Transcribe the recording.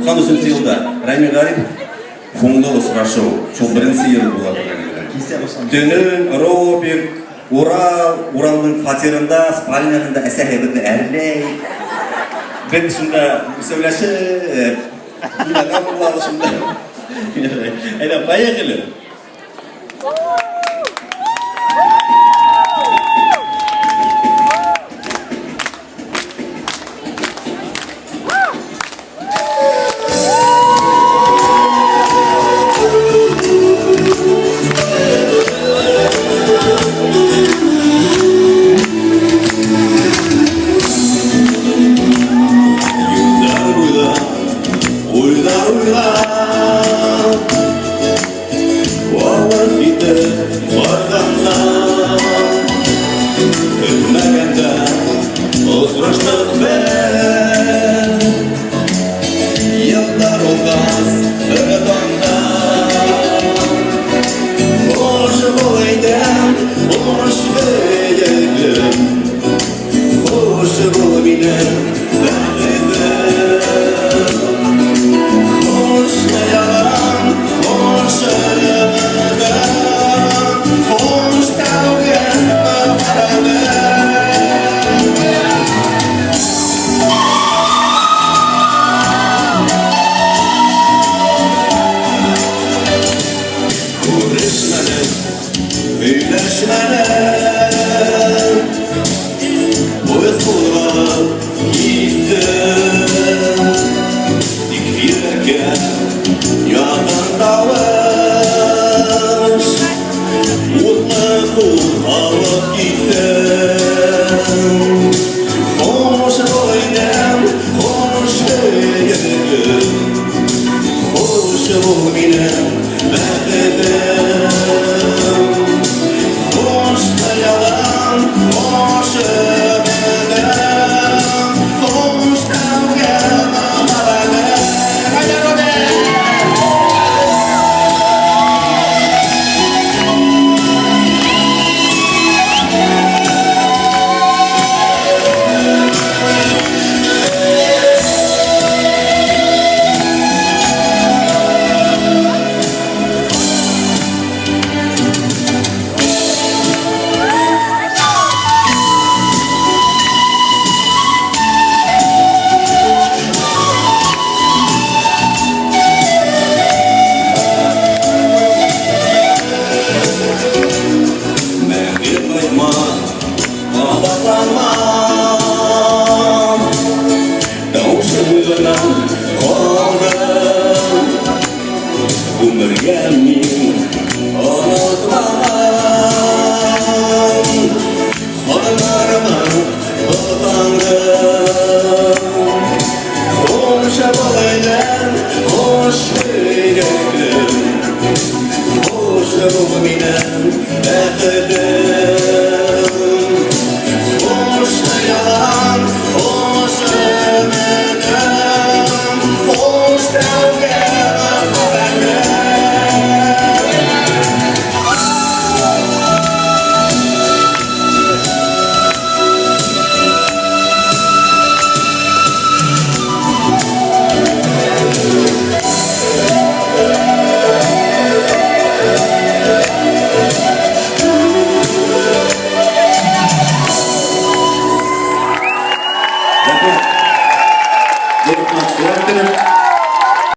93 йылда Рәми Ғарипов һуңғы осрашыу, шул беренсе йыры була торған ине. Кисә башланды. Төнөн Роберт, Урал, Уралның фатирында, спальняһында әсәһе беҙҙе әрләй. Беҙ шунда өсәүләшеп, уйнаған булабыҙ шунда. Әйҙә, поехали. Юлдар буйлап, уйҙар уйлап, Ваҡыт китеп барғанда, Көтмәгәндә осраштыҡ беҙ. Йылдар уҙғас бер таңда, Хуш бул әйтәм, хуш бөйөклөм, Хуш бул минең бәхетем. Хуш хыялым, хуш өмөтөм, Хуш тәүге мәхәббәтем. Күрешмәнек, һөйләшмәнек, Поезд ҡуҙғалып китте. Тик йөрәккә яҡын тауыш Утлы ҡул алып китте. Хуш бул әйтәм, хуш бөйөклөм, Хуш бул минең бәхетем. Хуш хыялым, хуш өмөтөм, Хуш тәүге мәхәббәтем. Әйҙә, Роберт! Мәңге ҡайтмаҫ, ҡабатланмаҫ Тауышың ғына ҡалды. Ғүмергә мин онотмам Һағынырмын был таңды. Хуш бул әйтәм, хуш бөйөклөм, Хуш бул минең